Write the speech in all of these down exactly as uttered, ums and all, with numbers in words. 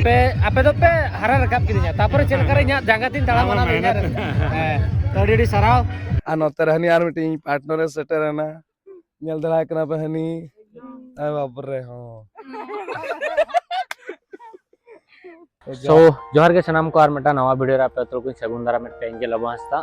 ᱯᱮ, ᱟᱯᱮ ᱫᱚ ᱯᱮ ᱦᱟᱨᱟ ᱨᱟᱠᱟᱵ ᱠᱤᱫᱤᱧᱟ, ᱛᱟᱯᱚᱨᱮ ᱪᱮᱫ ᱞᱮᱠᱟ ᱨᱮ ᱤᱧᱟᱹᱜ ᱡᱟᱸᱜᱟ ᱛᱤᱧ ᱛᱟᱲᱟᱢᱟ, ᱚᱱᱟ ᱫᱚ ᱤᱧᱟᱹᱜ ᱨᱟᱹᱥᱠᱟᱹ᱾ ᱦᱮᱸ, ᱛᱚ ᱟᱹᱰᱤ ᱟᱹᱰᱤ ᱥᱟᱨᱦᱟᱣ᱾ ᱟᱨ ᱱᱚᱛᱮ ᱨᱮ ᱦᱟᱹᱱᱤ ᱟᱨ ᱢᱤᱫᱴᱤᱡ ᱯᱟᱨᱴᱱᱟᱨ ᱮ ᱥᱮᱴᱮᱨ ᱮᱱᱟ, ᱧᱮᱞ ᱫᱟᱲᱮ ᱠᱟᱱᱟ ᱯᱮ ᱦᱟᱹᱱᱤ᱾ ᱟᱨ ᱵᱟᱯᱨᱮ, ᱦᱚᱸ᱾ ᱥᱳ, ᱡᱚᱦᱟᱨ ᱜᱮ ᱥᱟᱱᱟᱢ ᱠᱚ, ᱟᱨ ᱢᱤᱫᱴᱟᱝ ᱱᱟᱣᱟ ᱵᱷᱤᱰᱤᱭᱳ ᱨᱮ ᱟᱯᱮ ᱟᱹᱛᱩ ᱠᱚᱧ ᱥᱟᱹᱜᱩᱱ ᱫᱟᱨᱟᱢᱮᱫ ᱯᱮᱭᱟ, ᱤᱧ ᱜᱮ ᱞᱚᱵᱚ ᱦᱟᱸᱥᱫᱟ᱾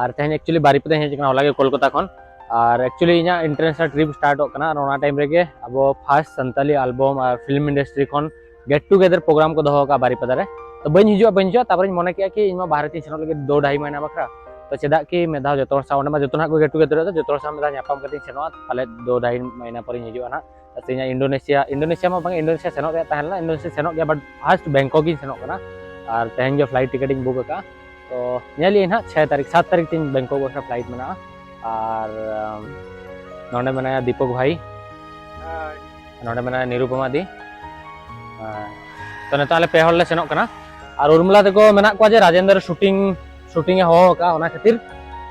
ᱟᱨ ᱛᱮᱦᱮᱧ actually ᱵᱟᱨᱤᱯᱟᱫᱟᱧ ᱦᱮᱡ ᱟᱠᱟᱱᱟ, ᱦᱚᱞᱟ ᱜᱮ ᱠᱳᱞᱠᱟᱛᱟ ᱠᱷᱚᱱ᱾ ᱟᱨ actually ᱤᱧᱟᱹᱜ international trip start ᱚᱜ ᱠᱟᱱᱟ, ᱟᱨ ᱚᱱᱟ ᱴᱟᱭᱤᱢ ᱨᱮᱜᱮ ᱟᱵᱚ first ᱥᱟᱱᱛᱟᱞᱤ album ᱟᱨ film industry ᱠᱷᱚᱱ get together program ᱠᱚ ᱫᱚᱦᱚ ᱟᱠᱟᱫᱼᱟ ᱵᱟᱨᱤᱯᱟᱫᱟ ᱨᱮ᱾ ᱛᱚ ᱵᱟᱹᱧ ᱦᱤᱡᱩᱜᱼᱟ, ᱵᱟᱹᱧ ᱦᱤᱡᱩᱜᱼᱟ, ᱛᱟᱨᱯᱚᱨᱮᱧ ᱢᱚᱱᱮ ᱠᱮᱜᱼᱟ ᱠᱤ ᱤᱧ ᱢᱟ ᱵᱟᱦᱨᱮ ᱛᱤᱧ ᱥᱮᱱᱚᱜ ᱞᱟᱹᱜᱤᱫ ᱫᱳ ᱰᱷᱟᱭ ᱢᱟᱦᱤᱱᱟ ᱵᱟᱠᱷᱨᱟ, ᱛᱚ ᱪᱮᱫᱟᱜ ᱠᱤ ᱢᱤᱫ ᱫᱷᱟᱣ ᱡᱚᱛᱚ ᱦᱚᱲ ᱥᱟᱶ, ᱚᱸᱰᱮ ᱢᱟ ᱡᱚᱛᱚ ᱦᱟᱸᱜ ᱠᱚ get together ᱚᱜᱼᱟ, ᱡᱚᱛᱚ ᱦᱚᱲ ᱥᱟᱶ ᱢᱤᱫ ᱫᱷᱟᱣ ᱧᱟᱯᱟᱢ ᱠᱟᱛᱮᱧ ᱥᱮᱱᱚᱜᱼᱟ, ᱯᱟᱞᱮᱫ ᱫᱳ ᱰᱷᱟᱭ ᱢᱟᱦᱤᱱᱟ ᱯᱚᱨᱮᱧ ᱦᱤᱡᱩᱜᱼᱟ ᱦᱟᱸᱜ᱾ ᱛᱮᱦᱮᱧᱟᱜ ᱤᱱᱰᱳᱱᱮᱥᱤᱭᱟ, ᱤᱱᱰᱳᱱᱮᱥᱤᱭᱟ ᱢᱟ ᱵᱟᱝ, ᱤᱱᱰᱳᱱᱮᱥᱤᱭᱟ ᱥᱮᱱᱚᱜ ᱨᱮᱭᱟᱜ ᱛᱟᱦᱮᱸ ᱞᱮᱱᱟ, ᱤᱱᱰᱳᱱᱮᱥᱤᱭᱟ ᱥᱮᱱᱚᱜ ᱜᱮᱭᱟ, but first ᱵᱮᱝᱠᱚᱠ ᱤᱧ ᱥᱮᱱᱚᱜ ᱠᱟᱱᱟ᱾ ᱟᱨ ᱛᱮᱦᱮᱧ ᱜᱮ flight ticket ᱤᱧ book ᱟᱠᱟᱫᱼᱟ᱾ ᱛᱚ ᱧᱮᱞ ᱭᱟᱹᱧ ᱦᱟᱸᱜ ᱪᱷᱚᱭ ᱛᱟᱹᱨᱤᱠᱷ, ᱥᱟᱛ ᱛᱟᱹᱨᱤᱠᱷ ᱛᱤᱧ ᱵᱮᱝᱠᱚᱠ ᱵᱟᱠᱷᱨᱟ flight ᱢᱮᱱᱟᱜᱼᱟ᱾ ᱟᱨ ᱟᱢ, ᱱᱚᱰᱮ ᱢᱮᱱᱟᱭᱟ ᱫᱤᱯᱚᱠ ᱵᱷᱟᱭ, ᱱᱚᱰᱮ ᱢᱮᱱᱟᱭᱟ ᱱᱤᱨᱩᱯᱚᱢᱟ ᱫᱤ᱾ ᱦᱮᱸ᱾ ᱛᱚ ᱱᱤᱛᱚᱜ ᱟᱞᱮ ᱯᱮ ᱦᱚᱲ ᱞᱮ ᱥᱮᱱᱚᱜ ᱠᱟᱱᱟ᱾ ᱟᱨ ᱩᱨᱢᱤᱞᱟ ᱛᱟᱠᱚ ᱢᱮᱱᱟᱜ ᱠᱚᱣᱟ ᱡᱮ ᱨᱟᱡᱮᱱᱫᱨ shooting, shooting ᱮ ᱦᱚᱦᱚ ᱟᱠᱟᱫᱼᱟ, ᱚᱱᱟ ᱠᱷᱟᱹᱛᱤᱨ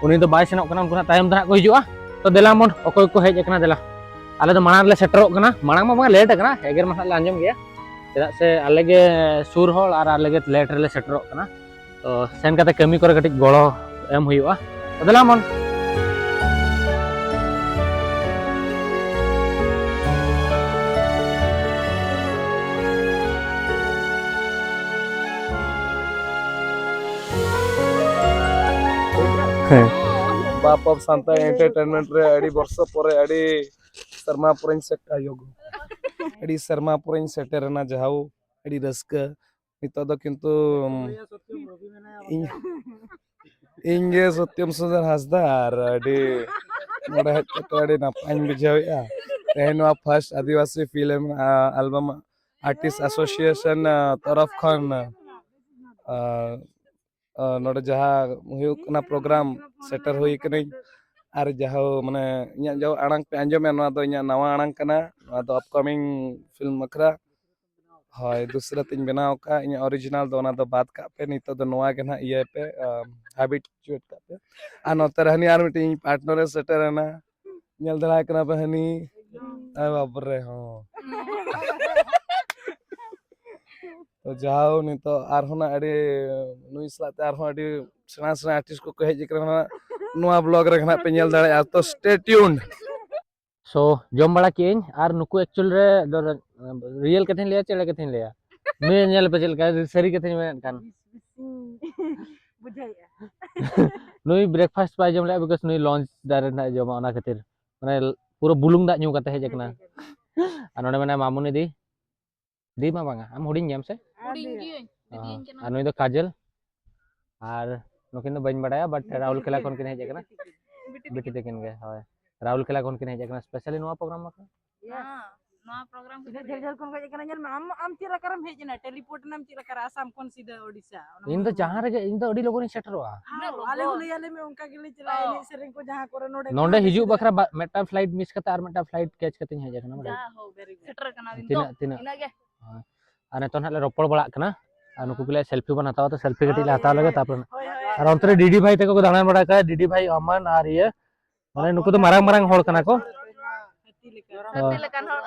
ᱩᱱᱤ ᱫᱚ ᱵᱟᱭ ᱥᱮᱱᱚᱜ ᱠᱟᱱᱟ, ᱩᱱᱠᱩ ᱱᱟᱜ ᱛᱟᱭᱚᱢ ᱛᱮ ᱱᱟᱜ ᱠᱚ ᱦᱤᱡᱩᱜᱼᱟ᱾ ᱛᱚ ᱫᱮᱞᱟ ᱢᱚᱱ, ᱚᱠᱚᱭ ᱠᱚ ᱦᱮᱡ ᱟᱠᱟᱱᱟ, ᱫᱮᱞᱟ᱾ ᱟᱞᱮ ᱫᱚ ᱢᱟᱲᱟᱝ ᱨᱮᱞᱮ ᱥᱮᱴᱮᱨᱚᱜ ᱠᱟᱱᱟ, ᱢᱟᱲᱟᱝ ᱢᱟ ᱵᱟᱝ, ᱞᱮᱴ ᱟᱠᱟᱱᱟ, ᱮᱜᱮᱨ ᱢᱟ ᱱᱟᱜ ᱞᱮ ᱟᱸᱡᱚᱢ ᱜᱮᱭᱟ, ᱪᱮᱫᱟᱜ ᱥᱮ ᱟᱞᱮ ᱜᱮ ᱥᱩᱨ ᱦᱚᱲ ᱟᱨ ᱟᱞᱮ ᱜᱮ ᱞᱮᱴ ᱨᱮᱞᱮ ᱥᱮᱴᱮᱨᱚᱜ ᱠᱟᱱᱟ᱾ ᱛᱚ ᱥᱮᱱ ᱠᱟᱛᱮ ᱠᱟᱹᱢᱤ ᱠᱚᱨᱮ ᱠᱟᱹᱴᱤᱡ ᱜᱚᱲᱚ ᱮᱢ ᱦᱩᱭᱩᱜᱼᱟ᱾ ᱛᱚ ᱫᱮᱞᱟ ᱢᱚᱱ᱾ ᱦᱮᱸ᱾ ᱵᱟᱯ ᱚᱯ ᱥᱟᱱᱛᱟᱲ ᱮᱱᱴᱟᱨᱴᱮᱱᱢᱮᱱᱴ ᱨᱮ ᱟᱹᱰᱤ ᱵᱚᱨᱥᱚ ᱯᱚᱨᱮ, ᱟᱹᱰᱤ ᱥᱮᱨᱢᱟ ᱯᱚᱨᱮᱧ ᱥᱮᱴᱮᱨ, ᱟᱹᱰᱤ ᱥᱮᱨᱢᱟ ᱯᱚᱨᱮᱧ ᱥᱮᱴᱮᱨ ᱮᱱᱟ, ᱡᱟᱦᱟᱣ ᱟᱹᱰᱤ ᱨᱟᱹᱥᱠᱟᱹ᱾ ᱱᱤᱛᱚᱜ ᱫᱚ ᱠᱤᱱᱛᱩ ᱤᱧ, ᱤᱧ ᱜᱮ ᱥᱚᱛᱭᱚᱢ ᱥᱩᱱᱫᱚᱨ ᱦᱟᱸᱥᱫᱟ, ᱟᱨ ᱟᱹᱰᱤ ᱱᱚᱰᱮ ᱦᱮᱡ ᱠᱟᱛᱮ ᱟᱹᱰᱤ ᱱᱟᱯᱟᱭᱤᱧ ᱵᱩᱡᱷᱟᱹᱣᱮᱫᱼᱟ᱾ ᱛᱮᱦᱮᱧ ᱱᱚᱣᱟ first ᱟᱹᱫᱤᱵᱟᱹᱥᱤ film, ᱟ, album artist association, ᱟ, ᱛᱚᱨᱚᱯ ᱠᱷᱚᱱ, ᱟ, ᱟ, ᱱᱚᱰᱮ ᱡᱟᱦᱟᱸ ᱦᱩᱭᱩᱜ ᱠᱟᱱᱟ program, ᱥᱮᱴᱮᱨ ᱦᱩᱭ ᱠᱟᱹᱱᱟᱹᱧ᱾ ᱟᱨ ᱡᱟᱦᱟᱸ ᱢᱟᱱᱮ ᱤᱧᱟᱹᱜ ᱡᱟᱦᱟᱸ ᱟᱲᱟᱝ ᱯᱮ ᱟᱸᱡᱚᱢᱮᱫ, ᱱᱚᱣᱟ ᱫᱚ ᱤᱧᱟᱹᱜ ᱱᱟᱣᱟ ᱟᱲᱟᱝ ᱠᱟᱱᱟ, ᱱᱚᱣᱟ ᱫᱚ upcoming film ᱵᱟᱠᱷᱨᱟ᱾ ᱦᱳᱭ, ᱫᱩᱥᱨᱟᱹ ᱛᱤᱧ ᱵᱮᱱᱟᱣ ᱟᱠᱟᱫᱼᱟ, ᱤᱧᱟᱹᱜ original ᱫᱚ ᱚᱱᱟ ᱫᱚ ᱵᱟᱫ ᱠᱟᱜ ᱯᱮ, ᱱᱤᱛᱚᱜ ᱫᱚ ᱱᱚᱣᱟ ᱜᱮ ᱱᱟᱦᱟᱜ ᱤᱭᱟᱹᱭ ᱯᱮ, ᱟᱢ, habituate ᱠᱟᱜ ᱯᱮ᱾ ᱟᱨ ᱱᱚᱛᱮ ᱨᱮ ᱦᱟᱹᱱᱤ ᱟᱨ ᱢᱤᱫᱴᱤᱡ ᱤᱧ partner ᱮ ᱥᱮᱴᱮᱨ ᱮᱱᱟ, ᱧᱮᱞ ᱫᱟᱲᱮᱭᱟᱭ ᱠᱟᱱᱟ ᱯᱮ ᱦᱟᱹᱱᱤ, ᱟᱨ ᱵᱟᱯᱨᱮ, ᱦᱚᱸ᱾ ᱛᱚ ᱡᱟᱣ ᱱᱤᱛᱚᱜ ᱟᱨᱦᱚᱸ ᱱᱟᱜ ᱟᱹᱰᱤ ᱱᱩᱭ ᱥᱟᱞᱟᱜ ᱛᱮ ᱟᱨᱦᱚᱸ ᱟᱹᱰᱤ ᱥᱮᱬᱟ ᱥᱮᱬᱟ ᱟᱨᱴᱤᱥᱴ ᱠᱚᱠᱚ ᱦᱮᱡ ᱟᱠᱟᱱᱟ ᱱᱟᱜ, ᱱᱚᱣᱟ ᱵᱞᱚᱜ ᱨᱮ ᱱᱟᱜ ᱯᱮ ᱧᱮᱞ ᱫᱟᱲᱮᱭᱟᱜᱼᱟ, ᱛᱚ stay tuned. So ᱡᱚᱢ ᱵᱟᱲᱟ ᱠᱮᱜ ᱟᱹᱧ, ᱟᱨ ᱱᱩᱠᱩ ᱮᱠᱪᱩᱭᱮᱞ ᱨᱮ ᱫᱚ ᱨᱤᱭᱮᱞ ᱠᱟᱛᱷᱟᱧ ᱞᱟᱹᱭᱟ ᱪᱮ ᱮᱲᱮ ᱠᱟᱛᱷᱟᱧ ᱞᱟᱹᱭᱟ? ᱱᱩᱭ ᱧᱮᱞ ᱯᱮ ᱪᱮᱫ ᱞᱮᱠᱟ ᱥᱟᱹᱨᱤ ᱠᱟᱛᱷᱟᱧ ᱢᱮᱱᱮᱫ ᱠᱟᱱ᱾ ᱵᱩᱡᱷᱟᱹᱣᱮᱫᱼᱟ᱾ ᱱᱩᱭ ᱵᱨᱮᱠᱯᱷᱟᱥᱴ ᱵᱟᱭ ᱡᱚᱢ ᱞᱮᱫᱼᱟ, because ᱱᱩᱭ ᱞᱚᱧᱪ ᱫᱟᱨᱮ ᱨᱮᱱᱟᱜ ᱡᱚᱢᱟ, ᱚᱱᱟ ᱠᱷᱟᱹᱛᱤᱨ ᱢᱟᱱᱮ ᱯᱩᱨᱟᱹ ᱵᱩᱞᱩᱝ ᱫᱟᱜ ᱧᱩ ᱠᱟᱛᱮ ᱦᱮᱡ ᱟᱠᱟᱱᱟ᱾ ᱟᱨ ᱱᱚᱰᱮ ᱢᱮᱱᱟᱭᱟ ᱢᱟᱢᱩᱱᱤ ᱫᱤ᱾ ᱫᱤ ᱢᱟ ᱵᱟᱝᱟ, ᱟᱢ ᱦᱩᱰᱤᱧ ᱜᱮᱭᱟᱢ ᱥᱮ? ᱦᱩᱰᱤᱧ ᱜᱤᱭᱟᱹᱧ, ᱫᱤᱫᱤᱭᱟᱹᱧ ᱠᱟᱱᱟ᱾ ᱟᱨ ᱱᱩᱭ ᱫᱚ ᱠᱟᱡᱚᱞ, ᱟᱨ ᱱᱩᱠᱤᱱ ᱫᱚ ᱵᱟᱹᱧ ᱵᱟᱲᱟᱭᱟ, but ᱨᱟᱦᱩᱞ ᱠᱮᱞᱟ ᱠᱷᱚᱱ ᱠᱤᱱ ᱦᱮᱡ ᱟᱠᱟᱱᱟ᱾ ᱵᱤᱴᱤ ᱛᱟᱹᱠᱤᱱ ᱜᱮ, ᱦᱳᱭ᱾ ᱨᱟᱦᱩᱞ ᱠᱮᱞᱟ ᱠᱷᱚᱱ ᱠᱤᱱ ᱦᱮᱡ ᱟᱠᱟᱱᱟ specially ᱱᱚᱣᱟ ᱯᱨᱳᱜᱨᱟᱢ ᱵᱟᱠᱷᱨᱟ᱾ ᱦᱮᱸ, ᱱᱚᱣᱟ ᱯᱨᱳᱜᱨᱟᱢ ᱛᱤᱱᱟᱹᱜ ᱡᱷᱟᱹᱞ ᱡᱷᱟᱹᱞ ᱠᱷᱚᱱ ᱠᱚ ᱦᱮᱡ ᱟᱠᱟᱱᱟ, ᱧᱮᱞ ᱢᱮ, ᱟᱢ, ᱟᱢ ᱪᱮᱫ ᱞᱮᱠᱟᱨᱮᱢ ᱦᱮᱡ ᱮᱱᱟ, ᱴᱮᱞᱤᱯᱳᱨᱴ ᱮᱱᱟᱢ ᱪᱮᱫ ᱞᱮᱠᱟᱨᱮ ᱟᱥᱟᱢ ᱠᱷᱚᱱ ᱥᱤᱫᱷᱟᱹ ᱳᱰᱤᱥᱟ? ᱤᱧ ᱫᱚ ᱡᱟᱦᱟᱸ ᱨᱮᱜᱮ, ᱤᱧ ᱫᱚ ᱟᱹᱰᱤ ᱞᱚᱜᱚᱱᱤᱧ ᱥᱮᱴᱮᱨᱚᱜᱼᱟ᱾ ᱦᱮᱸ, ᱟᱞᱮ ᱦᱚᱸ ᱞᱟᱹᱭ ᱟᱞᱮ ᱢᱮ, ᱚᱱᱠᱟ ᱜᱮᱞᱮ ᱪᱟᱞᱟᱜᱼᱟ, ᱮᱱᱮᱡ ᱥᱮᱨᱮᱧ ᱠᱚ ᱡᱟᱦᱟᱸ ᱠᱚᱨᱮ, ᱱᱚᱰᱮ ᱱᱚᱰᱮ ᱠᱷᱚᱱ ᱦᱤᱡᱩᱜ ᱥᱮᱴᱮᱨᱚᱜᱼᱟ᱾ ᱵᱟᱠᱷᱨᱟ ᱵᱟ-, ᱢᱤᱫᱴᱟᱝ ᱯᱷᱞᱟᱭᱤᱴ ᱢᱤᱥ ᱠᱟᱛᱮ ᱟᱨ ᱢᱤᱫᱴᱟᱝ ᱯᱷᱞᱟᱭᱤᱴ ᱠᱮᱪ ᱠᱟᱛᱮᱧ ᱦᱮᱡ ᱟᱠᱟᱱᱟ, ᱵᱟᱲᱟᱭ? ᱡᱟ ᱦᱳ, very good. ᱥᱮᱴᱮᱨ ᱟᱠᱟᱱᱟ ᱵᱤᱱ ᱛᱚ? ᱛᱤᱱᱟᱹᱜ, ᱛᱤᱱᱟᱹᱜ? ᱤᱱᱟᱹᱜᱮ᱾ ᱦᱳᱭ᱾ ᱟᱨ ᱱᱤᱛᱚᱜ ᱱᱟᱦᱟᱜ ᱞᱮ ᱨᱚᱯᱚᱲ ᱵᱟᱲᱟᱜ ᱠᱟᱱᱟ, ᱟᱨ ᱱᱩᱠᱩ ᱠᱚ ᱞᱟᱹᱭᱟ ᱥᱮᱞᱯᱷᱤ ᱵᱚᱱ ᱦᱟᱛᱟᱣᱟ, ᱛᱚ ᱥᱮᱞᱯᱷᱤ ᱠᱟᱹᱴᱤᱡ ᱞᱮ ᱦᱟᱛᱟᱣ ᱞᱮᱜᱮ, ᱛᱟᱨᱯᱚᱨ᱾ ᱦᱳᱭ, ᱦᱳᱭ, ᱟᱨ ᱚᱱᱛᱮ ᱨᱮ ᱦᱳᱭ᱾ ᱰᱤᱰᱤ ᱵᱷᱟᱭ ᱛᱟᱠᱚ ᱠᱚ ᱫᱟᱬᱟᱱ ᱵᱟᱲᱟ ᱠᱟᱱᱟ, ᱰᱤᱰᱤ ᱵᱷᱟᱭ, ᱟᱢᱟᱱ ᱟᱨ ᱤᱭᱟᱹ, ᱢᱟᱱᱮ ᱱᱩᱠᱩ ᱫᱚ ᱢᱟᱨᱟᱝ ᱢᱟᱨᱟᱝ ᱦᱚᱲ ᱠᱟᱱᱟ ᱠᱚ᱾ ᱦᱟᱹᱛᱤ ᱞᱮᱠᱟ᱾ ᱦᱳᱭ᱾ ᱦᱟᱹᱛᱤ ᱞᱮᱠᱟᱱ ᱦᱚᱲ᱾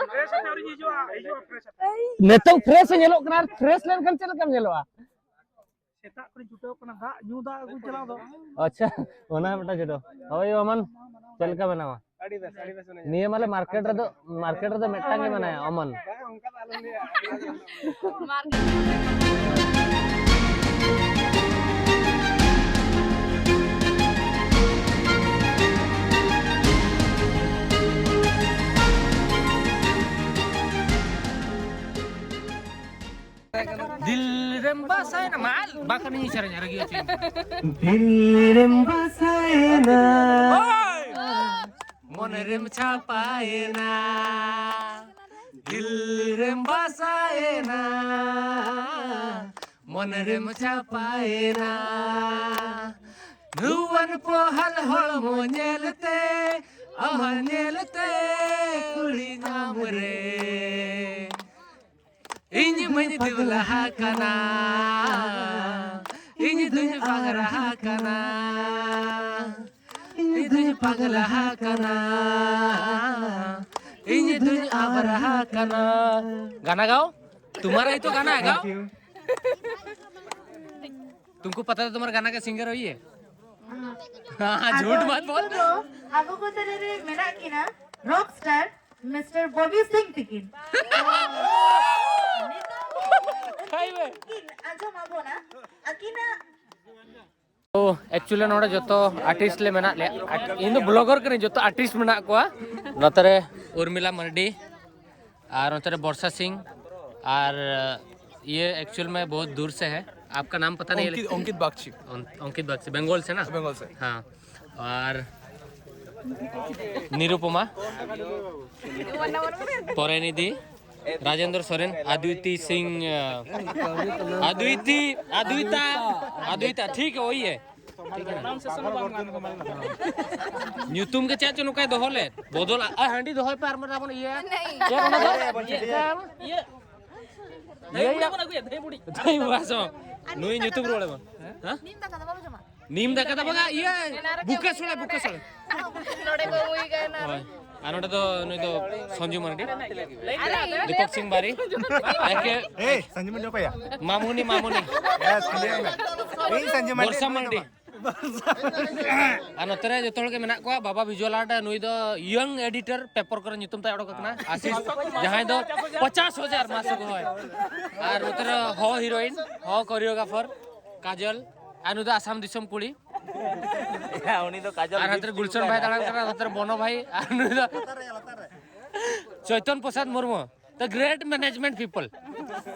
ᱱᱤᱛᱚᱝ ᱯᱷᱨᱮᱥ ᱮ ᱧᱮᱞᱚᱜ ᱠᱟᱱᱟ, ᱟᱨ ᱯᱷᱨᱮᱥ ᱞᱮᱱᱠᱷᱟᱱ ᱪᱮᱫ ᱞᱮᱠᱟᱢ ᱧᱮᱞᱚᱜᱼᱟ? ᱥᱮᱛᱟᱜ ᱠᱷᱚᱱᱤᱧ ᱪᱷᱩᱴᱟᱹᱣ ᱠᱟᱱᱟ, ᱫᱟᱜ ᱧᱩ ᱫᱟᱜ ᱟᱹᱜᱩ ᱪᱟᱞᱟᱣ ᱫᱚ᱾ ᱟᱪᱪᱷᱟ, ᱚᱱᱟ ᱢᱤᱫᱴᱟᱝ ᱪᱷᱩᱴᱟᱹᱣ᱾ ᱦᱳᱭ, ᱚᱢᱚᱱ, ᱪᱮᱫ ᱞᱮᱠᱟ ᱢᱮᱱᱟᱢᱟ? ᱟᱹᱰᱤ ᱵᱮᱥ, ᱟᱹᱰᱤ ᱵᱮᱥ ᱢᱮᱱᱟᱧᱟ᱾ ᱱᱤᱭᱟᱹ ᱢᱟᱞᱮ ᱢᱟᱨᱠᱮᱴ ᱨᱮᱫᱚ, ᱢᱟᱨᱠᱮᱴ ᱨᱮᱫᱚ ᱢᱤᱫᱴᱟᱝ ᱜᱮ ᱢᱮᱱᱟᱭᱟ, ᱚᱢᱚᱱ᱾ ᱵᱟᱝ, ᱚᱱᱠᱟ ᱫᱚ ᱟᱞᱚᱢ ᱞᱟᱹᱭᱟ᱾ ᱫᱤᱞ ᱨᱮᱢ ᱵᱟᱥᱟᱭᱮᱱᱟ, ᱢᱟ, ᱵᱟᱠᱷᱟᱱ ᱤᱧ ᱥᱮᱨᱮᱧᱟ, ᱨᱟᱹᱜᱤ ᱦᱚᱪᱚᱧ᱾ ᱫᱤᱞ ᱨᱮᱢ ᱵᱟᱥᱟᱭᱮᱱᱟ᱾ ᱦᱳᱭ! ᱢᱚᱱᱮ ᱨᱮᱢ ᱪᱷᱟᱯᱟᱭᱮᱱᱟ᱾ ᱫᱤᱞ ᱨᱮᱢ ᱵᱟᱥᱟᱭᱮᱱᱟ᱾ ᱢᱚᱱᱮ ᱨᱮᱢ ᱪᱷᱟᱯᱟᱭᱮᱱᱟ᱾ ᱱᱩᱣᱟᱱ ᱯᱚᱦᱟᱞ ᱦᱚᱲᱢᱚ ᱧᱮᱞᱛᱮ, ᱟᱢ ᱧᱮᱞᱛᱮ ᱠᱩᱲᱤ ᱧᱟᱢ ᱨᱮ᱾ ᱤᱧ ᱢᱟᱹᱧ ᱫᱮᱣᱞᱟ ᱟᱠᱟᱱᱟ, ᱤᱧ ᱫᱩᱧ ᱯᱟᱜᱽᱨᱟ ᱟᱠᱟᱱᱟ, ᱤᱧ ᱫᱩᱧ ᱯᱟᱜᱽᱞᱟ ᱟᱠᱟᱱᱟ, ᱤᱧ ᱫᱩᱧ ᱟᱵᱽᱨᱟ ᱟᱠᱟᱱᱟ᱾ गाना गाओ, तुम्हारा ही तो गाना है, गाओ। Thank you. तुमको पता था तुम्हारा गाना का सिंगर वही है? हाँ, झूठ मत बोल। ᱟᱵᱚ ᱠᱚ ᱛᱟᱞᱟᱨᱮ ᱢᱮᱱᱟᱜ ᱠᱤᱱᱟ ᱨᱚᱠ ᱥᱴᱟᱨ ᱢᱤᱥᱴᱟᱨ ᱵᱚᱵᱤ ᱥᱤᱝ ᱛᱤᱠᱤᱱ᱾ ᱱᱤᱛᱚᱜ ᱩᱱᱠᱤᱱ ᱟᱸᱡᱚᱢ ᱟᱵᱚᱱᱟ ᱟᱹᱠᱤᱱᱟᱜ᱾ ᱛᱚ ᱮᱠᱪᱩᱭᱮᱞᱤ ᱱᱚᱰᱮ ᱡᱚᱛᱚ ᱟᱨᱴᱤᱥᱴ ᱞᱮ ᱢᱮᱱᱟᱜ ᱞᱮᱭᱟ᱾ ᱤᱧ ᱫᱚ ᱵᱞᱚᱜᱟᱨ ᱠᱟᱹᱱᱟᱹᱧ, ᱡᱚᱛᱚ ᱟᱨᱴᱤᱥᱴ ᱢᱮᱱᱟᱜ ᱠᱚᱣᱟ᱾ ᱱᱚᱛᱮ ᱨᱮ ᱩᱨᱢᱤᱞᱟ ᱢᱟᱨᱰᱤ, ᱟᱨ ᱱᱚᱛᱮ ᱨᱮ ᱵᱚᱨᱥᱟ ᱥᱤᱝ, ᱟᱨ ᱤᱭᱟᱹ ᱮᱠᱪᱩᱭᱮᱞ ᱢᱮ ᱵᱚᱦᱩᱛ ᱫᱩᱨ ᱥᱮ ᱦᱮ, ᱟᱯᱠᱟ ᱱᱟᱢ ᱯᱟᱛᱟ ᱱᱟᱦᱤ ᱦᱮ? अंकित अंकित बागची। अंकित बागची, बंगाल से ना? बंगाल से। हाँ। और निरुपमा, परिणीति, राजेंद्र सोरेन, अद्विती सिंह, अ, अद्विती, अद्विता, अद्विता, ठीक है, वही है। ᱧᱩᱛᱩᱢ ᱜᱮ ᱪᱮᱫ ᱪᱚ ᱱᱚᱝᱠᱟᱭ ᱫᱚᱦᱚ ᱞᱮᱫ, ᱵᱚᱫᱚᱞ, ᱟ, ᱦᱟᱺᱰᱤ ᱫᱚᱦᱚᱭ ᱯᱮ ᱟᱨ ᱢᱤᱫ ᱫᱷᱟᱣ ᱵᱚᱱ ᱤᱭᱟᱹᱭᱟ᱾ ᱪᱮᱫ ᱚᱱᱟ ᱫᱚ? ᱤᱭᱟᱹ, ᱤᱭᱟᱹ, ᱤᱭᱟᱹ᱾ ᱫᱷᱟᱹᱭ ᱵᱩᱲᱤ ᱵᱚᱱ ᱟᱹᱜᱩᱭᱟ, ᱫᱷᱟᱹᱭ ᱵᱩᱲᱤ᱾ ᱫᱷᱟᱹᱭ ᱵᱩᱲᱤ ᱟᱥᱚ᱾ ᱱᱩᱭ ᱧᱩᱛᱩᱢ ᱨᱚᱲ ᱟᱵᱚᱱ᱾ ᱦᱮᱸ? ᱱᱤᱢ ᱫᱟᱠᱟ ᱫᱚ ᱵᱟᱵᱟ ᱡᱚᱢᱟ? ᱱᱤᱢ ᱫᱟᱠᱟ ᱫᱚ ᱵᱟᱝᱟ, ᱤᱭᱟᱹ, ᱵᱩᱠᱟ ᱥᱚᱲᱮ, ᱵᱩᱠᱟ ᱥᱚᱲᱮ᱾ ᱱᱚᱰᱮ ᱠᱚ ᱟᱹᱜᱩᱭ ᱠᱟᱱᱟ᱾ ᱦᱳᱭ᱾ ᱟᱨ ᱱᱚᱰᱮ ᱫᱚ ᱱᱩᱭ ᱫᱚ ᱥᱚᱧᱡᱩ ᱢᱟᱨᱰᱤ, ᱫᱤᱯᱚᱠ ᱥᱤᱝ ᱵᱟᱨᱤ, ᱮᱠᱮ ᱮᱭ, ᱥᱚᱧᱡᱩ ᱢᱟᱨᱰᱤ ᱚᱠᱚᱭᱟ? ᱢᱟᱢᱩᱱᱤ, ᱢᱟᱢᱩᱱᱤ᱾ ᱦᱮᱸ, ᱥᱚᱧᱡᱩ ᱢᱟᱨᱰᱤ᱾ ᱤᱧ ᱥᱚᱧᱡᱩ ᱢᱟᱨᱰᱤ᱾ ᱵᱚᱨᱥᱟ ᱢᱟᱨᱰᱤ᱾ ᱟᱨ ᱱᱚᱛᱮ ᱨᱮ ᱡᱚᱛᱚ ᱦᱚᱲ ᱜᱮ ᱢᱮᱱᱟᱜ ᱠᱚᱣᱟ, ᱵᱟᱵᱟ ᱵᱷᱤᱡᱩᱣᱟᱞ ᱟᱨᱴ, ᱱᱩᱭ ᱫᱚ ᱤᱭᱚᱝ ᱮᱰᱤᱴᱚᱨ, ᱯᱮᱯᱟᱨ ᱠᱚᱨᱮ ᱧᱩᱛᱩᱢ ᱛᱟᱭ ᱚᱰᱚᱠ ᱟᱠᱟᱱᱟ, ᱟᱥᱤᱥ, ᱡᱟᱦᱟᱸᱭ ᱫᱚ ᱯᱚᱪᱟᱥ ᱦᱟᱡᱟᱨ ᱢᱟᱥᱚᱠ ᱦᱚᱭ᱾ ᱟᱨ ᱱᱚᱛᱮ ᱨᱮ ᱦᱚ ᱦᱤᱨᱳᱭᱤᱱ, ᱦᱚ ᱠᱳᱨᱤᱭᱳᱜᱨᱟᱯᱷᱟᱨ, ᱠᱟᱡᱚᱞ, ᱟᱨ ᱱᱩᱭ ᱫᱚ ᱟᱥᱟᱢ ᱫᱤᱥᱚᱢ ᱠᱩᱲᱤ᱾ ᱩᱱᱤ ᱫᱚ ᱠᱟᱡᱚᱞ ᱟᱨ ᱦᱟᱱᱛᱮ ᱨᱮ ᱜᱩᱞᱥᱚᱱ ᱵᱷᱟᱭ ᱫᱟᱬᱟᱱ ᱠᱟᱱᱟ, ᱱᱚᱛᱮ ᱨᱮ ᱵᱚᱱᱚ ᱵᱷᱟᱭ, ᱟᱨ ᱱᱩᱭ ᱫᱚ ᱪᱳᱭᱛᱚᱱ Prasad Murmu, the great management people᱾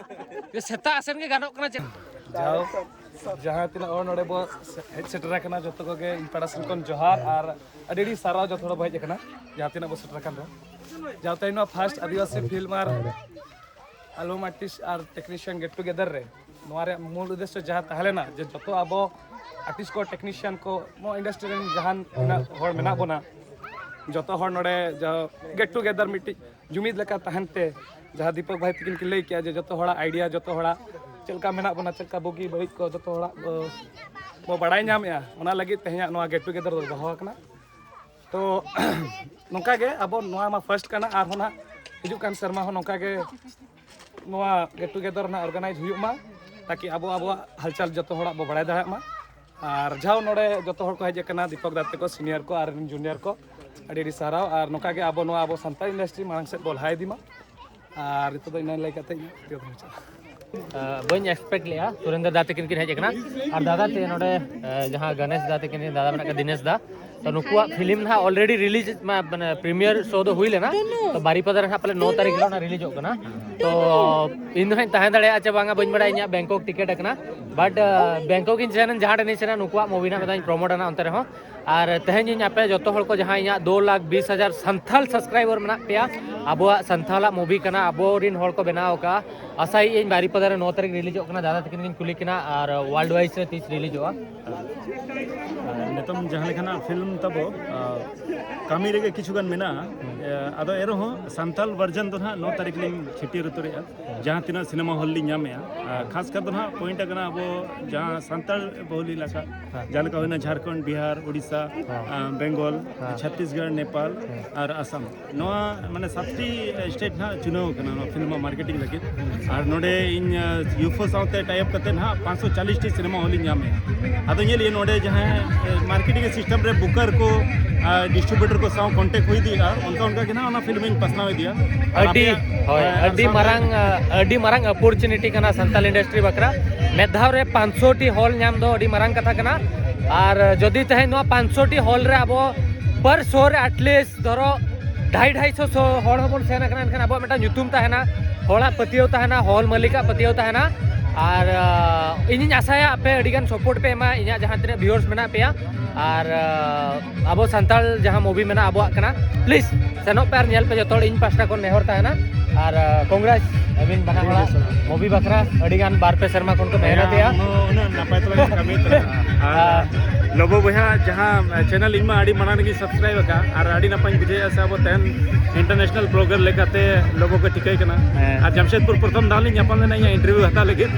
ᱥᱮᱛᱟᱜ ᱥᱮᱱ ᱜᱮ ᱜᱟᱱᱚᱜ ᱠᱟᱱᱟ ᱪᱮᱫ? ᱡᱟᱦᱟᱸ ᱛᱤᱱᱟᱹᱜ ᱦᱚᱲ ᱱᱚᱰᱮ ᱵᱚ ᱦᱮᱡ ᱥᱮᱴᱮᱨ ᱟᱠᱟᱱᱟ, ᱡᱚᱛᱚ ᱠᱚᱜᱮ ᱤᱧ ᱯᱟᱦᱴᱟ ᱥᱮᱱ ᱠᱷᱚᱱ ᱡᱚᱦᱟᱨ ᱟᱨ ᱟᱹᱰᱤ ᱟᱹᱰᱤ ᱥᱟᱨᱦᱟᱣ ᱡᱚᱛᱚ ᱦᱚᱲ ᱵᱚ ᱦᱮᱡ ᱟᱠᱟᱱᱟ, ᱡᱟᱦᱟᱸ ᱛᱤᱱᱟᱹᱜ ᱵᱚ ᱥᱮᱴᱮᱨ ᱟᱠᱟᱱ ᱨᱮᱦᱚᱸ᱾ ᱡᱟᱦᱟᱸ ᱛᱮᱦᱮᱧ ᱱᱚᱣᱟ ᱯᱷᱟᱥᱴ ᱟᱹᱫᱤᱵᱟᱹᱥᱤ ᱯᱷᱤᱞᱢ ᱟᱨ ᱟᱞᱵᱚᱢ ᱟᱨᱴᱤᱥᱴ ᱟᱨ ᱴᱮᱠᱱᱤᱥᱤᱭᱟᱱ ᱜᱮᱴ ᱴᱩᱜᱮᱫᱟᱨ ᱨᱮ ᱱᱚᱣᱟ ᱨᱮᱭᱟᱜ ᱢᱩᱞ ᱩᱫᱽᱫᱮᱥᱥᱚ ᱡᱟᱦᱟᱸ ᱛᱟᱦᱮᱸ ᱞᱮᱱᱟ ᱡᱮ ᱡᱚᱛᱚ ᱟᱵᱚ ᱟᱨᱴᱤᱥᱴ ᱠᱚ, ᱴᱮᱠᱱᱤᱥᱤᱭᱟᱱ ᱠᱚ, ᱱᱚᱣᱟ ᱤᱱᱰᱟᱥᱴᱨᱤ ᱨᱮᱱ ᱡᱟᱦᱟᱸ ᱛᱤᱱᱟᱹᱜ ᱦᱚᱲ ᱢᱮᱱᱟᱜ ᱵᱚᱱᱟ, ᱡᱚᱛᱚ ᱦᱚᱲ ᱱᱚᱰᱮ ᱜᱮᱴ ᱴᱩᱜᱮᱫᱟᱨ ᱢᱤᱫᱴᱤᱡ ᱡᱩᱢᱤᱫ ᱞᱮᱠᱟ ᱛᱟᱦᱮᱱ ᱛᱮ, ᱡᱟᱦᱟᱸ ᱫᱤᱯᱚᱠ ᱵᱷᱟᱭ ᱛᱤᱠᱤᱱ ᱠᱤᱱ ᱞᱟᱹᱭ ᱠᱮᱜᱼᱟ ᱡᱮ ᱡᱚᱛᱚ ᱦᱚᱲᱟᱜ ᱟᱭᱰᱤᱭᱟ, ᱡᱚᱛᱚ ᱦᱚᱲᱟᱜ ᱪᱮᱫ ᱞᱮᱠᱟ ᱢᱮᱱᱟᱜ ᱵᱚᱱᱟ, ᱪᱮᱫ ᱞᱮᱠᱟ ᱵᱩᱜᱤ ᱵᱟᱹᱲᱤᱡ ᱠᱚ ᱡᱚᱛᱚ ᱦᱚᱲᱟᱜ ᱵᱚ, ᱵᱚ ᱵᱟᱲᱟᱭ ᱧᱟᱢᱮᱜᱼᱟ, ᱚᱱᱟ ᱞᱟᱹᱜᱤᱫ ᱛᱮᱦᱮᱧᱟᱜ ᱱᱚᱣᱟ ᱜᱮᱴ ᱴᱩᱜᱮᱫᱟᱨ ᱫᱚ ᱫᱚᱦᱚ ᱟᱠᱟᱱᱟ᱾ ᱛᱚ ᱱᱚᱝᱠᱟ ᱜᱮ ᱟᱵᱚ ᱱᱚᱣᱟ ᱢᱟ ᱯᱷᱟᱥᱴ ᱠᱟᱱᱟ, ᱟᱨᱦᱚᱸ ᱱᱟᱦᱟᱜ ᱦᱤᱡᱩᱜ ᱠᱟᱱ ᱥᱮᱨᱢᱟ ᱦᱚᱸ ᱱᱚᱝᱠᱟ ᱜᱮ ᱱᱚᱣᱟ ᱜᱮᱴ ᱴᱩᱜᱮᱫᱟᱨ ᱱᱟᱦᱟᱜ ᱚᱨᱜᱟᱱᱟᱭᱤᱡᱽ ᱦᱩᱭᱩᱜ ᱢᱟ᱾ ᱛᱟᱠᱤ ᱟᱵᱚ ᱟᱵᱚᱣᱟᱜ ᱦᱟᱞᱪᱟᱞ ᱡᱚᱛᱚ ᱦᱚᱲᱟᱜ ᱵᱚ ᱵᱟᱲᱟᱭ ᱫᱟᱲᱮᱭᱟᱜ ᱢᱟ᱾ ᱟᱨ ᱡᱟᱦᱟᱸ ᱱᱚᱰᱮ ᱡᱚᱛᱚ ᱦᱚᱲ ᱠᱚ ᱦᱮᱡ ᱟᱠᱟᱱᱟ, ᱫᱤᱯᱚᱠ ᱫᱟ ᱛᱟᱠᱚ, ᱥᱤᱱᱤᱭᱟᱨ ᱠᱚ ᱟᱨ ᱡᱩᱱᱤᱭᱟᱨ ᱠᱚ, ᱟᱹᱰᱤ ᱟᱹᱰᱤ ᱥᱟᱨᱦᱟᱣ᱾ ᱟᱨ ᱱᱚᱝᱠᱟ ᱜᱮ ᱟᱵᱚ ᱱᱚᱣᱟ ᱟᱵᱚ ᱥᱟᱱᱛᱟᱲ ᱤᱱᱰᱟᱥᱴᱨᱤ ᱢᱟᱲᱟᱝ ᱥᱮᱫ ᱵᱚ ᱞᱟᱦᱟ ᱤᱫᱤ ᱢᱟ᱾ ᱟᱨ ᱱᱤᱛᱚᱜ ᱫᱚ ᱤᱱᱟᱹ ᱞᱟᱹᱭ ᱠᱟᱛᱮ ᱤᱧ ᱢᱩᱪᱟᱹᱫ᱾ ᱟᱸ, ᱵᱟᱹᱧ ᱮᱠᱥᱯᱮᱠᱴ ᱞᱮᱜᱼᱟ ᱥᱩᱨᱮᱱᱫᱨᱚ ᱫᱟ ᱛᱟᱹᱠᱤᱱ ᱠᱤᱱ ᱦᱮᱡ ᱟᱠᱟᱱᱟ᱾ ᱟᱨ ᱫᱟᱫᱟ ᱛᱮ ᱱᱚᱰᱮ, ᱟᱸ, ᱡᱟᱦᱟᱸ ᱜᱚᱱᱮᱥ ᱫᱟ ᱛᱟᱹᱠᱤᱱ, ᱫᱟᱫᱟ ᱢᱮᱱᱟᱜ ᱠᱚᱣᱟ ᱫᱤᱱᱮᱥ ᱫᱟ, ᱛᱚ ᱱᱩᱠᱩᱣᱟᱜ ᱯᱷᱤᱞᱢ ᱱᱟᱦᱟᱜ ᱚᱞᱨᱮᱰᱤ ᱨᱤᱞᱤᱡᱽ ᱢᱟ, ᱢᱟᱱᱮ ᱯᱨᱤᱢᱤᱭᱟᱨ ᱥᱳ ᱫᱚ ᱦᱩᱭ ᱞᱮᱱᱟ᱾ ᱛᱚ ᱵᱟᱨᱤᱯᱟᱫᱟ ᱨᱮ ᱱᱟᱦᱟᱜ ᱯᱟᱞᱮ ᱱᱚ ᱛᱟᱹᱨᱤᱠᱷ ᱦᱤᱞᱳᱜ ᱱᱟᱦᱟᱜ ᱨᱤᱞᱤᱡᱚᱜ ᱠᱟᱱᱟ᱾ ᱛᱚ ᱤᱧ ᱫᱚ ᱦᱟᱸᱜ ᱤᱧ ᱛᱟᱦᱮᱸ ᱫᱟᱲᱮᱭᱟᱜᱼᱟ ᱪᱮ ᱵᱟᱝᱟ ᱵᱟᱹᱧ ᱵᱟᱲᱟᱭᱟ, ᱤᱧᱟᱹᱜ ᱵᱮᱝᱠᱚᱠ ᱴᱤᱠᱤᱴ ᱟᱠᱟᱱᱟ᱾ ᱵᱟᱴ ᱵᱮᱝᱠᱚᱠ ᱤᱧ ᱥᱮᱱ ᱮᱱ, ᱡᱟᱦᱟᱸ ᱴᱷᱮᱱ ᱤᱧ ᱥᱮᱱᱟ ᱱᱩᱠᱩᱣᱟᱜ ᱢᱩᱵᱷᱤ ᱱᱟᱦᱟᱜ ᱢᱤᱫ ᱫᱷᱟᱣ ᱤᱧ ᱯᱨᱚᱢᱳᱴ ᱟᱱᱟ ᱚᱱᱛᱮ ᱨᱮᱦᱚᱸ᱾ ᱟᱨ ᱛᱮᱦᱮᱧ ᱤᱧ ᱟᱯᱮ ᱡᱚᱛᱚ ᱦᱚᱲ ᱠᱚ ᱡᱟᱦᱟᱸ ᱤᱧᱟᱹᱜ ᱫᱩ ᱞᱟᱠᱷ ᱵᱤᱥ ᱦᱟᱡᱟᱨ ᱥᱟᱱᱛᱷᱟᱞ ᱥᱟᱵᱥᱠᱨᱟᱭᱵᱟᱨ ᱢᱮᱱᱟᱜ ᱯᱮᱭᱟ, ᱟᱵᱚᱣᱟᱜ ᱥᱟᱱᱛᱷᱟᱞᱟᱜ ᱢᱩᱵᱷᱤ ᱠᱟᱱᱟ, ᱟᱵᱚᱨᱤᱱ ᱦᱚᱲ ᱠᱚ ᱵᱮᱱᱟᱣ ᱟᱠᱟᱫᱼᱟ᱾ ᱟᱥᱟᱭᱮᱫ ᱟᱹᱧ ᱵᱟᱨᱤᱯᱟᱫᱟ ᱨᱮ ᱱᱚ ᱛᱟᱹᱨᱤᱠᱷ ᱨᱤᱞᱤᱡᱚᱜ ᱠᱟᱱᱟ, ᱫᱟᱫᱟ ᱛᱟᱹᱠᱤᱱ ᱜᱤᱧ ᱠᱩᱞᱤ ᱠᱤᱱᱟ ᱟᱨ ᱣᱟᱨᱞᱰ ᱣᱟᱭᱤᱰ ᱨᱮ ᱛᱤᱥ ᱨᱤᱞᱤᱡᱚᱜᱼᱟ? ᱱᱤᱛᱚᱝ ᱡᱟᱦᱟᱸ ᱞᱮᱠᱟᱱᱟᱜ ᱯᱷᱤᱞᱢ ᱛᱟᱵᱚ, ᱟᱸ, ᱠᱟᱹᱢᱤ ᱨᱮᱜᱮ ᱠᱤᱪᱷᱩ ᱜᱟᱱ ᱢᱮᱱᱟᱜᱼᱟ᱾ ᱮ, ᱟᱫᱚ ᱮᱱᱨᱮᱦᱚᱸ ᱥᱟᱱᱛᱟᱞ ᱵᱷᱟᱨᱡᱟᱱ ᱫᱚ ᱱᱟᱦᱟᱜ ᱱᱚ ᱛᱟᱹᱨᱤᱠᱷ ᱞᱤᱧ ᱪᱷᱟᱹᱴᱭᱟᱹᱨ ᱩᱛᱟᱹᱨᱮᱜᱼᱟ᱾ ᱡᱟᱦᱟᱸ ᱛᱤᱱᱟᱹᱜ ᱥᱤᱱᱮᱢᱟ ᱦᱚᱞ ᱞᱤᱧ ᱧᱟᱢᱮᱜᱼᱟ, ᱟᱨ ᱠᱷᱟᱥ ᱠᱟᱨ ᱫᱚ ᱱᱟᱦᱟᱜ ᱯᱚᱭᱮᱱᱴ ᱠᱟᱱᱟ ᱟᱵᱚ ᱡᱟᱦᱟᱸ ᱥᱟᱱᱛᱟᱲ ᱵᱟᱹᱦᱩᱞ ᱮᱞᱟᱠᱟ, ᱦᱮᱸ᱾ ᱡᱟᱦᱟᱸ ᱞᱮᱠᱟ ᱦᱩᱭᱱᱟ ᱡᱷᱟᱲᱠᱷᱚᱸᱰ, ᱵᱤᱦᱟᱨ, ᱳᱰᱤᱥᱟ, ᱦᱮᱸ᱾ ᱟᱸ, ᱵᱮᱝᱜᱚᱞ, ᱦᱮᱸ᱾ ᱪᱷᱚᱛᱤᱥᱜᱚᱲ, ᱱᱮᱯᱟᱞ ᱦᱮᱸ᱾ ᱟᱨ ᱟᱥᱟᱢ᱾ ᱱᱚᱣᱟ ᱢᱟᱱᱮ ᱥᱟᱛᱴᱤ ᱥᱴᱮᱴ ᱱᱟᱦᱟᱜ ᱪᱩᱱᱟᱹᱣ ᱠᱟᱱᱟ ᱱᱚᱣᱟ ᱯᱷᱤᱞᱢ ᱢᱟᱨᱠᱮᱴᱤᱝ ᱞᱟᱹᱜᱤᱫ᱾ ᱟᱨ ᱱᱚᱰᱮ ᱤᱧ, ᱟᱸ, ᱭᱩᱯᱷᱳ ᱥᱟᱶᱛᱮ ᱴᱟᱭ ᱟᱯ ᱠᱟᱛᱮ ᱱᱟᱦᱟᱜ ᱯᱟᱸᱪᱥᱚ ᱪᱟᱞᱤᱥ ᱴᱤ ᱥᱤᱱᱮᱢᱟ ᱦᱚᱞ ᱤᱧ ᱧᱟᱢᱮᱜᱼᱟ᱾ ᱟᱫᱚ ᱧᱮᱞ ᱤᱧ ᱱᱚᱰᱮ ᱡᱟᱦᱟᱸᱭ, ᱮ, ᱢᱟᱨᱠᱮᱴᱤᱝ ᱥᱤᱥᱴᱮᱢ ᱨᱮ ᱵᱩᱠᱟᱨ ᱠᱚ, ᱟᱨ ᱰᱤᱥᱴᱨᱤᱵᱤᱭᱩᱴᱚᱨ ᱠᱚ ᱥᱟᱶ ᱠᱚᱱᱴᱮᱠᱴ ᱦᱩᱭ ᱤᱫᱤᱜᱼᱟ, ᱚᱱᱠᱟ ᱚᱱᱠᱟ ᱜᱮ ᱱᱟᱦᱟᱜ ᱚᱱᱟ ᱯᱷᱤᱞᱢ ᱤᱧ ᱯᱟᱥᱱᱟᱣ ᱤᱫᱤᱭᱟ᱾ ᱟᱨ ᱟᱹᱰᱤ, ᱟᱯᱮᱭᱟᱜ, ᱦᱳᱭ, ᱟᱨ ᱟᱹᱰᱤ ᱥᱟᱶᱛᱮ ᱢᱟᱨᱟᱝ, ᱟ, ᱟᱹᱰᱤ ᱢᱟᱨᱟᱝ ᱚᱯᱚᱨᱪᱩᱱᱤᱴᱤ ᱠᱟᱱᱟ ᱥᱟᱱᱛᱟᱞ ᱤᱱᱰᱟᱥᱴᱨᱤ ᱵᱟᱠᱷᱨᱟ᱾ ᱢᱤᱫ ᱫᱷᱟᱣ ᱨᱮ ᱯᱟᱸᱪᱥᱚ ᱴᱤ ᱦᱚᱞ ᱧᱟᱢ ᱫᱚ ᱟᱹᱰᱤ ᱢᱟᱨᱟᱝ ᱠᱟᱛᱷᱟ ᱠᱟᱱᱟ᱾ ᱟᱨ ᱡᱩᱫᱤ ᱛᱮᱦᱮᱧ ᱱᱚᱣᱟ ᱯᱟᱸᱪᱥᱚ ᱴᱤ ᱦᱚᱞ ᱨᱮ ᱟᱵᱚ ᱯᱟᱨ ᱥᱳ ᱨᱮ ᱮᱴᱞᱤᱥᱴ ᱫᱷᱚᱨᱚ ᱰᱷᱟᱭ ᱰᱷᱟᱭ ᱥᱚ ᱥᱚ ᱦᱚᱲ ᱦᱚᱸᱵᱚᱱ ᱥᱮᱱ ᱟᱠᱟᱱᱟ, ᱮᱱᱠᱷᱟᱱ ᱟᱵᱚᱣᱟᱜ ᱢᱤᱫᱴᱟᱝ ᱧᱩᱛᱩᱢ ᱛᱟᱦᱮᱱᱟ, ᱦᱚᱲᱟᱜ ᱯᱟᱹᱛᱭᱟᱹᱣ ᱛᱟᱦᱮᱱᱟ, ᱦᱚᱞ ᱢᱟᱹᱞᱤᱠᱟᱜ ᱯᱟᱹᱛᱭᱟᱹᱣ ᱛᱟᱦᱮᱱᱟ᱾ ᱟᱨ, ᱟ, ᱤᱧᱤᱧ ᱟᱥᱟᱭᱟ ᱟᱯᱮ ᱟᱹᱰᱤᱜᱟᱱ ᱥᱟᱯᱳᱨᱴ ᱯᱮ ᱮᱢᱟ, ᱤᱧᱟᱹᱜ ᱡᱟᱦᱟᱸ ᱛᱤᱱᱟᱹᱜ ᱵᱷᱤᱭᱩᱣᱟᱨᱥ ᱢᱮᱱᱟᱜ ᱯᱮᱭᱟ᱾ ᱟᱨ, ᱟ, ᱟᱵᱚ ᱥᱟᱱᱛᱟᱲ ᱡᱟᱦᱟᱸ ᱢᱩᱵᱷᱤ ᱢᱮᱱᱟᱜᱼᱟ ᱟᱵᱚᱣᱟᱜ ᱠᱟᱱᱟ, ᱯᱞᱤᱡᱽ ᱥᱮᱱᱚᱜ ᱯᱮ ᱟᱨ ᱧᱮᱞ ᱯᱮ ᱡᱚᱛᱚ ᱦᱚᱲ᱾ ᱤᱧ ᱯᱟᱦᱴᱟ ᱠᱷᱚᱱ ᱱᱮᱦᱚᱨ ᱛᱟᱦᱮᱱᱟ᱾ ᱟᱨ, ᱟ, ᱠᱚᱝᱜᱨᱮᱥ ᱟᱹᱵᱤᱱ ᱵᱟᱱᱟ ᱦᱚᱲᱟᱜ ᱢᱩᱵᱷᱤ ᱵᱟᱠᱷᱨᱟ ᱟᱹᱰᱤᱜᱟᱱ ᱵᱟᱨ ᱯᱮ ᱥᱮᱨᱢᱟ ᱠᱷᱚᱱ ᱠᱚ ᱢᱮᱦᱱᱚᱛᱮᱜᱼᱟ᱾ ᱩᱱᱟᱹᱜ, ᱩᱱᱟᱹᱜ ᱱᱟᱯᱟᱭ ᱛᱮᱞᱟᱝ ᱠᱟᱹᱢᱤ ᱛᱟᱦᱮᱸᱫ᱾ ᱟᱨ ᱞᱚᱵᱚ ᱵᱚᱭᱦᱟ ᱡᱟᱦᱟᱸ ᱪᱮᱱᱮᱞ ᱤᱧ ᱢᱟ ᱟᱹᱰᱤ ᱢᱟᱲᱟᱝ ᱨᱮᱜᱮ ᱥᱟᱵᱥᱠᱨᱟᱭᱤᱵ ᱟᱠᱟᱫ, ᱟᱨ ᱟᱹᱰᱤ ᱱᱟᱯᱟᱭᱤᱧ ᱵᱩᱡᱷᱟᱹᱣᱮᱫᱼᱟ ᱥᱮ ᱟᱵᱚ ᱛᱮᱦᱮᱧ ᱤᱱᱴᱟᱨᱱᱮᱥᱱᱟᱞ ᱵᱞᱚᱜᱟᱨ ᱞᱮᱠᱟᱛᱮ ᱞᱚᱵᱚ ᱠᱚ ᱴᱷᱤᱠᱟᱹᱭ ᱠᱟᱱᱟ᱾ ᱦᱮᱸ᱾ ᱟᱨ ᱡᱟᱢᱥᱮᱫᱽᱯᱩᱨ ᱯᱨᱚᱛᱷᱚᱢ ᱫᱷᱟᱣ ᱞᱤᱧ ᱧᱟᱯᱟᱢ ᱞᱮᱱᱟ ᱤᱧᱟᱹᱜ ᱤᱱᱴᱟᱨᱵᱷᱤᱭᱩ ᱦᱟᱛᱟᱣ ᱞᱟᱹᱜᱤᱫ᱾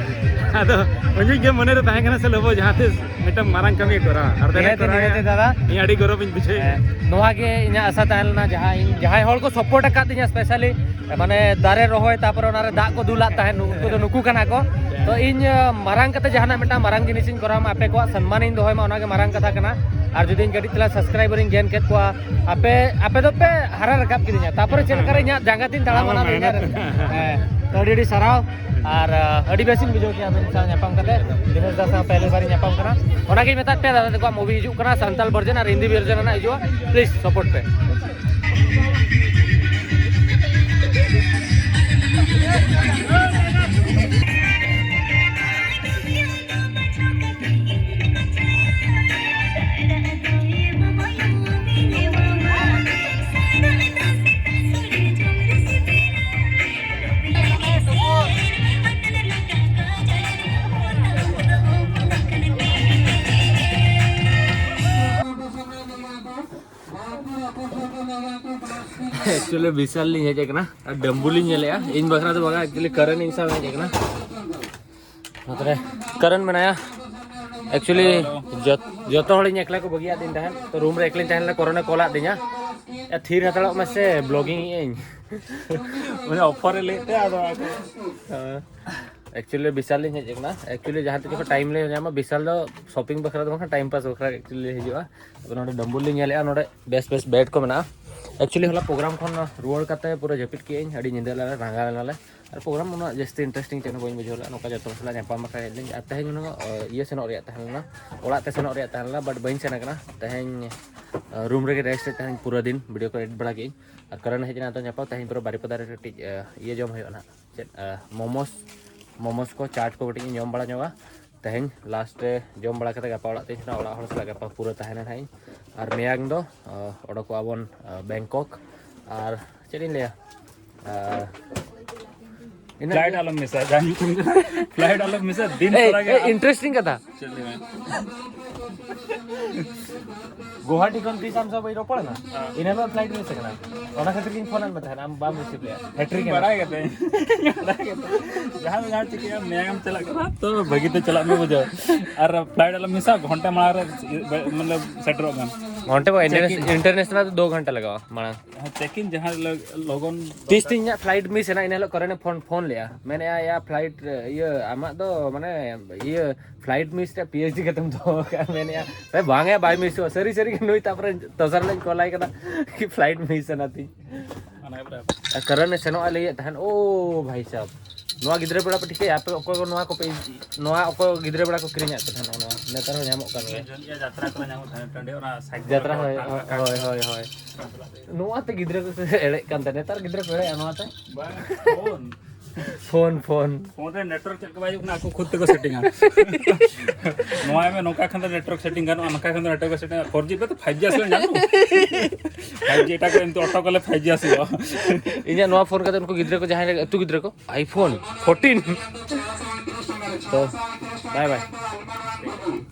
ᱟᱫᱚ ᱩᱱᱤ ᱜᱮ ᱢᱚᱱᱮ ᱨᱮ ᱛᱟᱦᱮᱸ ᱠᱟᱱᱟ ᱥᱮ ᱞᱚᱵᱚ ᱡᱟᱦᱟᱸ ᱛᱤᱥ ᱢᱤᱫᱴᱟᱝ ᱢᱟᱨᱟᱝ ᱠᱟᱹᱢᱤ ᱠᱚᱨᱟᱣᱟ, ᱟᱨ ᱛᱮᱱᱮ ᱱᱤᱦᱟᱹᱛᱤ, ᱠᱚᱨᱟᱣ ᱱᱤᱦᱟᱹᱛᱤ ᱫᱟᱫᱟ᱾ ᱤᱧ ᱟᱹᱰᱤ ᱜᱚᱨᱚᱵᱤᱧ ᱵᱩᱡᱷᱟᱹᱣᱮᱫᱼᱟ᱾ ᱦᱮᱸ, ᱱᱚᱣᱟ ᱜᱮ ᱤᱧᱟᱹᱜ ᱟᱥᱟ ᱛᱟᱦᱮᱸ ᱞᱮᱱᱟ, ᱡᱟᱦᱟᱸ ᱤᱧ ᱡᱟᱦᱟᱸᱭ ᱦᱚᱲ ᱠᱚ ᱥᱟᱯᱳᱨᱴ ᱟᱠᱟᱫ ᱫᱤᱧᱟ ᱥᱯᱮᱥᱟᱞᱤ, ᱢᱟᱱᱮ ᱫᱟᱨᱮ ᱨᱚᱦᱚᱭ, ᱛᱟᱯᱚᱨᱮ ᱚᱱᱟᱨᱮ ᱫᱟᱜ ᱠᱚ ᱫᱩᱞᱟᱜ ᱛᱟᱦᱮᱸᱫ, ᱱᱩᱠᱩ ᱫᱚ ᱱᱩᱠᱩ ᱠᱟᱱᱟ ᱠᱚ᱾ ᱛᱚ ᱤᱧ ᱢᱟᱨᱟᱝ ᱠᱟᱛᱮ ᱡᱟᱦᱟᱱᱟᱜ ᱢᱤᱫᱴᱟᱝ ᱢᱟᱨᱟᱝ ᱡᱤᱱᱤᱥᱤᱧ ᱠᱚᱨᱟᱣ ᱢᱟ, ᱟᱯᱮ ᱠᱚᱣᱟᱜ ᱥᱚᱱᱢᱟᱱᱤᱧ ᱫᱚᱦᱚᱭ ᱢᱟ, ᱚᱱᱟᱜᱮ ᱢᱟᱨᱟᱝ ᱠᱟᱛᱷᱟ ᱠᱟᱱᱟ᱾ ᱟᱨ ᱡᱩᱫᱤ ᱤᱧ ᱠᱟᱹᱴᱤᱡ ᱛᱮᱞᱟ ᱥᱟᱵᱥᱠᱨᱟᱭᱵᱟᱨᱤᱧ ᱜᱮᱱ ᱠᱮᱫ ᱠᱚᱣᱟ, ᱟᱯᱮ ᱟᱯᱮ ᱫᱚᱯᱮ ᱦᱟᱨᱟ ᱨᱟᱠᱟᱵ ᱠᱤᱫᱤᱧᱟ, ᱛᱟᱯᱚᱨᱮ ᱪᱮᱫ ᱞᱮᱠᱟᱨᱮ ᱤᱧᱟᱹᱜ ᱡᱟᱸᱜᱟ ᱛᱤᱧ ᱛᱟᱲᱟᱢᱟ, ᱚᱱᱟ ᱫᱚ ᱤᱧᱟᱹᱜ ᱨᱟᱹᱥᱠᱟᱹ᱾ ᱦᱮᱸ, ᱛᱚ ᱟᱹᱰᱤ ᱟᱹᱰᱤ ᱥᱟᱨᱦᱟᱣ᱾ ᱟᱨ ᱟᱹᱰᱤ ᱵᱮᱥᱤᱧ ᱵᱩᱡᱷᱟᱹᱣ ᱠᱮᱫᱟ ᱟᱵᱮᱱ ᱥᱟᱶ ᱧᱟᱯᱟᱢ ᱠᱟᱛᱮ᱾ ᱫᱤᱱᱮᱥ ᱫᱟ ᱥᱟᱶ ᱯᱮᱦᱞᱤ ᱵᱟᱨᱤᱧ ᱧᱟᱯᱟᱢ ᱠᱟᱱᱟ᱾ ᱚᱱᱟᱜᱤᱧ ᱢᱮᱛᱟᱫ ᱯᱮᱭᱟ, ᱫᱟᱫᱟ ᱛᱟᱠᱚᱣᱟᱜ ᱢᱩᱵᱷᱤ ᱦᱤᱡᱩᱜ ᱠᱟᱱᱟ, ᱥᱟᱱᱛᱟᱲ ᱵᱷᱟᱨᱡᱚᱱ ᱟᱨ ᱦᱤᱱᱫᱤ ᱵᱷᱟᱨᱡᱚᱱ ᱨᱮᱱᱟᱜ ᱦᱤᱡᱩᱜᱼᱟ, ᱯᱞᱤᱡᱽ ᱥᱟᱯᱳᱨᱴ ᱯᱮ᱾ ᱮᱠᱪᱩᱭᱮᱞᱤ ᱵᱤᱥᱟᱞ ᱞᱤᱧ ᱦᱮᱡ ᱟᱠᱟᱱᱟ ᱟᱨ ᱰᱟᱹᱢᱵᱩ ᱞᱤᱧ ᱧᱮᱞᱮᱜᱼᱟ᱾ ᱤᱧ ᱵᱟᱠᱷᱨᱟ ᱫᱚ ᱵᱟᱝᱟ, ᱮᱠᱪᱩᱭᱮᱞᱤ ᱠᱟᱨᱚᱱ ᱤᱧ ᱥᱟᱶ ᱦᱮᱡ ᱟᱠᱟᱱᱟ᱾ ᱱᱚᱛᱮ ᱨᱮ ᱠᱟᱨᱚᱱ ᱢᱮᱱᱟᱭᱟ᱾ ᱮᱠᱪᱩᱭᱮᱞᱤ ᱡᱚᱛ- ᱡᱚᱛᱚ ᱦᱚᱲ ᱤᱧ ᱮᱠᱞᱟ ᱠᱚ ᱵᱟᱹᱜᱤᱭᱟᱫ ᱫᱤᱧ ᱛᱟᱦᱮᱸᱫ, ᱛᱚ ᱨᱩᱢ ᱨᱮ ᱮᱠᱞᱟᱧ ᱛᱟᱦᱮᱸ ᱞᱮᱱᱟ, ᱠᱚᱨᱚᱱᱮ ᱠᱚᱞᱟᱫ ᱫᱤᱧᱟ, "ᱮ, ᱛᱷᱤᱨ ᱦᱟᱛᱟᱲᱚᱜ ᱢᱮᱥᱮ, ᱵᱞᱚᱜᱤᱝ ᱮᱫ ᱟᱹᱧ᱾" ᱩᱱᱤ ᱚᱯᱷᱟᱨ ᱮ ᱞᱟᱹᱭᱮᱫ ᱛᱟᱦᱮᱸ, ᱟᱫᱚ ᱮᱠᱪᱩᱭᱮᱞᱤ ᱵᱤᱥᱟᱞ ᱞᱤᱧ ᱦᱮᱡ ᱟᱠᱟᱱᱟ᱾ ᱮᱠᱪᱩᱭᱮᱞᱤ ᱡᱟᱦᱟᱸ ᱛᱤᱥ ᱡᱚᱠᱷᱚᱱ ᱴᱟᱭᱤᱢ ᱞᱮ ᱧᱟᱢᱟ, ᱵᱤᱥᱟᱞ ᱫᱚ ᱥᱚᱯᱤᱝ ᱵᱟᱠᱷᱨᱟ ᱫᱚ ᱵᱟᱝ, ᱴᱟᱭᱤᱢ ᱯᱟᱥ ᱵᱟᱠᱷᱨᱟ ᱮᱠᱪᱩᱭᱮᱞᱤ ᱞᱮ ᱦᱤᱡᱩᱜᱼᱟ᱾ ᱟᱫᱚ ᱱᱚᱰᱮ ᱰᱟᱹᱢᱵᱩᱞ ᱞᱤᱧ ᱧᱮᱞᱮᱜᱼᱟ, ᱱᱚᱰᱮ ᱵᱮᱥ ᱵᱮᱥ ᱵᱮᱰ ᱠᱚ ᱢᱮᱱᱟᱜᱼᱟ᱾ ᱮᱠᱪᱩᱭᱮᱞᱤ ᱦᱚᱞᱟ ᱯᱨᱳᱜᱨᱟᱢ ᱠᱷᱚᱱ ᱨᱩᱣᱟᱹᱲ ᱠᱟᱛᱮ ᱯᱩᱨᱟᱹ ᱡᱟᱹᱯᱤᱫ ᱠᱮᱜᱼᱟᱹᱧ, ᱟᱹᱰᱤ ᱧᱤᱫᱟᱹ ᱞᱮᱱᱟ, ᱞᱟᱸᱜᱟ ᱞᱮᱱᱟᱞᱮ᱾ ᱟᱨ ᱯᱨᱳᱜᱨᱟᱢ ᱩᱱᱟᱹᱜ ᱡᱟᱹᱥᱛᱤ ᱤᱱᱴᱟᱨᱮᱥᱴᱤᱝ ᱪᱮᱫ ᱦᱚᱸ ᱵᱟᱹᱧ ᱵᱩᱡᱷᱟᱹᱣ ᱞᱮᱫᱟ, ᱱᱚᱝᱠᱟ ᱡᱚᱛᱚ ᱦᱚᱲ ᱥᱟᱞᱟᱜ ᱧᱟᱯᱟᱢ ᱵᱟᱠᱷᱨᱟ ᱦᱮᱡ ᱞᱤᱧ᱾ ᱟᱨ ᱛᱮᱦᱮᱧ ᱩᱱᱟᱹᱜ, ᱤᱭᱟᱹ ᱥᱮᱱᱚᱜ ᱨᱮᱭᱟᱜ ᱛᱟᱦᱮᱸ ᱞᱮᱱᱟ, ᱚᱲᱟᱜ ᱛᱮ ᱥᱮᱱᱚᱜ ᱨᱮᱭᱟᱜ ᱛᱟᱦᱮᱸ ᱞᱮᱱᱟ, ᱵᱟᱴ ᱵᱟᱹᱧ ᱥᱮᱱ ᱟᱠᱟᱱᱟ᱾ ᱛᱮᱦᱮᱧ ᱨᱩᱢ ᱨᱮᱜᱮ ᱨᱮᱥᱴ ᱨᱮ ᱛᱟᱦᱮᱸᱧ ᱯᱩᱨᱟᱹ ᱫᱤᱱ, ᱵᱷᱤᱰᱤᱭᱳ ᱠᱚ ᱮᱰᱤᱴ ᱵᱟᱲᱟ ᱠᱮᱜᱼᱟᱹᱧ᱾ ᱟᱨ ᱠᱟᱨᱚᱱ ᱦᱮᱡ ᱮᱱᱟ, ᱛᱚ ᱧᱟᱯᱟᱢ ᱛᱮᱦᱮᱧ ᱯᱩᱨᱟᱹ ᱵᱟᱨᱤᱯᱟᱫᱟ ᱨᱮ ᱠᱟᱹᱴᱤᱡ, ᱤᱭᱟᱹ ᱡᱚᱢ ᱦᱩᱭᱩᱜᱼᱟ ᱱᱟᱦᱟᱜ, ᱪᱮᱫ, ᱢᱳᱢᱳᱥ, ᱢᱳᱢᱳᱥ ᱠᱚ, ᱪᱟᱴ ᱠᱚ ᱠᱟᱹᱴᱤᱡ ᱤᱧ ᱡᱚᱢ ᱵᱟᱲᱟ ᱧᱚᱜᱟ᱾ ᱛᱮᱦᱮᱧ ᱞᱟᱥᱴ ᱨᱮ ᱡᱚᱢ ᱵᱟᱲᱟ ᱠᱟᱛᱮ ᱜᱟᱯᱟ ᱚᱲᱟᱜ ᱛᱮᱧ ᱥᱮᱱᱚᱜᱼᱟ᱾ ᱚᱲᱟᱜ ᱦᱚᱲ ᱥᱟᱞᱟᱜ ᱜᱟᱯᱟ ᱯᱩᱨᱟᱹ ᱛᱟᱦᱮᱱᱟ ᱱᱟᱦᱟᱜ ᱤᱧ᱾ ᱟᱨ ᱢᱮᱭᱟᱝ ᱫᱚ, ᱚᱰᱚᱠᱚᱜᱼᱟ ᱵᱚᱱ, ᱵᱮᱝᱠᱚᱠ᱾ ᱟᱨ ᱪᱮᱫ ᱤᱧ ᱞᱟᱹᱭᱟ, ᱤᱱᱟᱹᱜ ᱯᱷᱞᱟᱭᱤᱴ ᱜᱮ᱾ ᱟᱞᱚᱢ ᱢᱤᱥᱟ, ᱡᱟᱦᱟᱸ ᱧᱩᱛᱩᱢ ᱠᱟᱱᱟ᱾ ᱯᱷᱞᱟᱭᱤᱴ ᱟᱞᱚᱢ ᱢᱤᱥᱟ, ᱫᱤᱱ ᱮᱭ, ᱛᱚᱨᱟ ᱜᱮ ᱮᱭ, ᱟᱢ ᱤᱱᱴᱟᱨᱮᱥᱴᱤᱝ ᱠᱟᱛᱷᱟ᱾ ᱪᱮᱫ ᱞᱟᱹᱭ ᱢᱮ? ᱜᱩᱣᱟᱦᱟᱴᱤ ᱠᱷᱚᱱ ᱛᱤᱥ ᱟᱢ ᱥᱟᱶ ᱵᱟᱹᱧ ᱨᱚᱯᱚᱲ ᱮᱱᱟ? ᱤᱱᱟᱹ ᱦᱤᱞᱳᱜ ᱯᱷᱞᱟᱭᱤᱴ ᱢᱤᱥ ᱟᱠᱟᱱᱟ᱾ ᱚᱱᱟ ᱠᱷᱟᱹᱛᱤᱨ ᱜᱤᱧ ᱯᱷᱳᱱ ᱟᱫ ᱢᱮ ᱛᱟᱦᱮᱸᱱᱟ, ᱟᱢ ᱵᱟᱢ ᱨᱤᱥᱤᱵᱷ ᱞᱮᱫᱼᱟ᱾ ᱦᱮᱴᱨᱤᱠ ᱮᱱᱟ᱾ ᱵᱟᱲᱟᱭ ᱠᱟᱹᱫᱟᱹᱧ᱾ ᱵᱟᱲᱟᱭ ᱠᱟᱹᱫᱟᱹᱧ᱾ ᱡᱟᱦᱟᱸ ᱫᱚ ᱡᱟᱦᱟᱸ ᱪᱤᱠᱟᱹᱭᱟ, ᱢᱮᱭᱟᱝ ᱮᱢ ᱪᱟᱞᱟᱜ ᱠᱟᱱᱟ ᱛᱚ ᱵᱷᱟᱹᱜᱤ ᱛᱮ ᱪᱟᱞᱟᱜ ᱢᱮ ᱵᱩᱡᱷᱟᱹᱣ᱾ ᱟᱨ ᱯᱷᱞᱟᱭᱤᱴ ᱟᱞᱚᱢ ᱢᱤᱥᱟ, ᱜᱷᱚᱱᱴᱟ ᱢᱟᱲᱟᱝ ᱨᱮ ᱢᱚᱛᱞᱚᱵ ᱥᱮᱴᱮᱨᱚᱜ ᱢᱮ᱾ ᱜᱷᱚᱱᱴᱟ ᱵᱟᱝ, ᱪᱮᱠ ᱤᱱ᱾ ᱤᱱᱴᱟᱨᱱᱮᱥᱱᱟᱞ ᱫᱚ ᱫᱩ ᱜᱷᱚᱱᱴᱟ ᱞᱟᱜᱟᱜᱼᱟ ᱢᱟᱲᱟᱝ᱾ ᱦᱮᱸ, ᱪᱮᱠ ᱤᱱ ᱡᱟᱦᱟᱸ ᱞᱚ-, ᱞᱚᱜᱚᱱ ᱛᱤᱥ ᱛᱤᱧ ᱤᱧᱟᱹᱜ ᱯᱷᱞᱟᱭᱤᱴ ᱢᱤᱥ ᱮᱱᱟ, ᱤᱱᱟᱹ ᱦᱤᱞᱳᱜ ᱠᱚᱨᱮᱱᱮ ᱯᱷᱳᱱ, ᱯᱷᱳᱱ ᱞᱮᱜᱼᱟ, ᱢᱮᱱᱮᱜᱼᱟ, "ᱭᱟ ᱯᱷᱞᱟᱭᱤᱴ, ᱤᱭᱟᱹ, ᱟᱢᱟᱜ ᱫᱚ ᱢᱟᱱᱮ ᱤᱭᱟᱹ ᱯᱷᱞᱟᱭᱤᱴ ᱢᱤᱥ ᱨᱮ ᱯᱤ ᱮᱭᱤᱪ ᱰᱤ ᱠᱟᱛᱮᱢ ᱫᱚᱦᱚ ᱟᱠᱟᱫᱼᱟ", ᱢᱮᱱᱮᱜᱼᱟ, "ᱦᱮᱸ, ᱵᱟᱝ ᱭᱟ, ᱵᱟᱭ ᱢᱤᱥᱚᱜᱼᱟ", ᱥᱟᱹᱨᱤ ᱥᱟᱹᱨᱤ ᱜᱮ ᱱᱩᱭ᱾ ᱛᱟᱨᱯᱚᱨᱮ ᱫᱚᱥᱟᱨ ᱦᱤᱞᱳᱜ ᱤᱧ ᱠᱚᱞ ᱟᱭ ᱠᱟᱱᱟ, "ᱠᱤ ᱯᱷᱞᱟᱭᱤᱴ ᱢᱤᱥ ᱮᱱᱟ ᱛᱤᱧ?" ᱚᱱᱟ ᱜᱮ ᱵᱨᱟ᱾ ᱟᱨ ᱠᱟᱨᱚᱱᱮ ᱥᱮᱱᱚᱜᱼᱟ ᱞᱟᱹᱭᱮᱫ ᱛᱟᱦᱮᱸᱱ, ᱳ ᱵᱷᱟᱭ ᱥᱟᱵ, ᱱᱚᱣᱟ ᱜᱤᱫᱽᱨᱟᱹ ᱵᱮᱲᱟ ᱯᱮ ᱴᱷᱤᱠᱟᱹᱭᱟ, ᱟᱯᱮ ᱚᱠᱚᱭ ᱠᱚ ᱱᱚᱣᱟ ᱠᱚᱯᱮ, ᱱᱚᱣᱟ ᱚᱠᱚᱭ ᱜᱤᱫᱽᱨᱟᱹ ᱵᱮᱲᱟ ᱠᱚ ᱠᱤᱨᱤᱧᱟᱜ ᱯᱮ ᱛᱟᱦᱮᱸᱱᱟ, ᱱᱚᱣᱟ ᱱᱮᱛᱟᱨ ᱦᱚᱸ ᱧᱟᱢᱚᱜ ᱠᱟᱱ ᱜᱮᱭᱟ᱾ ᱡᱟᱛᱨᱟ ᱠᱚᱨᱮ ᱧᱟᱢᱚᱜ ᱛᱟᱦᱮᱸᱱᱟ, ᱴᱟᱺᱰᱤ ᱚᱱᱟ ᱥᱟᱭᱠᱮᱞ ᱡᱟᱛᱨᱟ, ᱠᱚ ᱦᱳᱭ, ᱴᱟᱱ ᱠᱟᱜ ᱦᱳᱭ, ᱠᱟᱱ᱾ ᱦᱳᱭ, ᱦᱳᱭ᱾ ᱱᱚᱣᱟ ᱛᱮ ᱜᱤᱫᱽᱨᱟᱹ ᱠᱚ ᱮᱲᱮᱜ ᱠᱟᱱ ᱛᱟᱦᱮᱸᱱᱟ, ᱱᱮᱛᱟᱨ ᱜᱤᱫᱽᱨᱟᱹ ᱠᱚ ᱮᱲᱮᱜᱼᱟ ᱱᱚᱣᱟ ᱛᱮ? ᱵᱟᱝ, ᱯᱷᱳᱱ᱾ Phone, phone. ᱯᱷᱳᱱ ᱨᱮ ᱱᱮᱴᱣᱟᱨᱠ ᱪᱮᱫ ᱞᱮᱠᱟ ᱵᱟᱭ ᱦᱤᱡᱩᱜ ᱠᱟᱱᱟ, ᱟᱠᱚ ᱠᱷᱩᱫ ᱛᱮᱠᱚ ᱥᱮᱴᱤᱝᱟ᱾ ᱱᱚᱣᱟ ᱮᱢ ᱱᱚᱝᱠᱟ ᱠᱷᱟᱱ ᱫᱚ ᱱᱮᱴᱣᱟᱨᱠ ᱥᱮᱴᱤᱝ ᱜᱟᱱᱚᱜᱼᱟ, ᱱᱚᱝᱠᱟ ᱠᱷᱟᱱ ᱫᱚ ᱱᱮᱴᱣᱟᱨᱠ ᱥᱮᱴᱤᱝ, ᱯᱷᱳᱨ ᱡᱤ ᱯᱮ ᱛᱚ ᱯᱷᱟᱭᱤᱵᱷ ᱡᱤ ᱟᱥᱚᱞᱮ ᱧᱟᱢᱚᱜᱼᱟ᱾ ᱯᱷᱟᱭᱤᱵᱷ ᱡᱤ ᱮᱴᱟᱜ ᱠᱚᱨᱮ ᱮᱢ ᱚᱴᱳ ᱠᱚᱞᱮ ᱯᱷᱟᱭᱤᱵᱷ ᱡᱤ ᱟᱥᱚᱜᱼᱟ᱾ ᱤᱧᱟᱹᱜ ᱱᱚᱣᱟ ᱯᱷᱳᱱ ᱠᱟᱛᱮ ᱩᱱᱠᱩ ᱜᱤᱫᱽᱨᱟᱹ ᱠᱚ ᱡᱟᱦᱟᱸᱭ ᱟᱹᱛᱩ ᱜᱤᱫᱽᱨᱟᱹ ᱠᱚ iPhone fourteen᱾ ᱛᱚ, bye bye᱾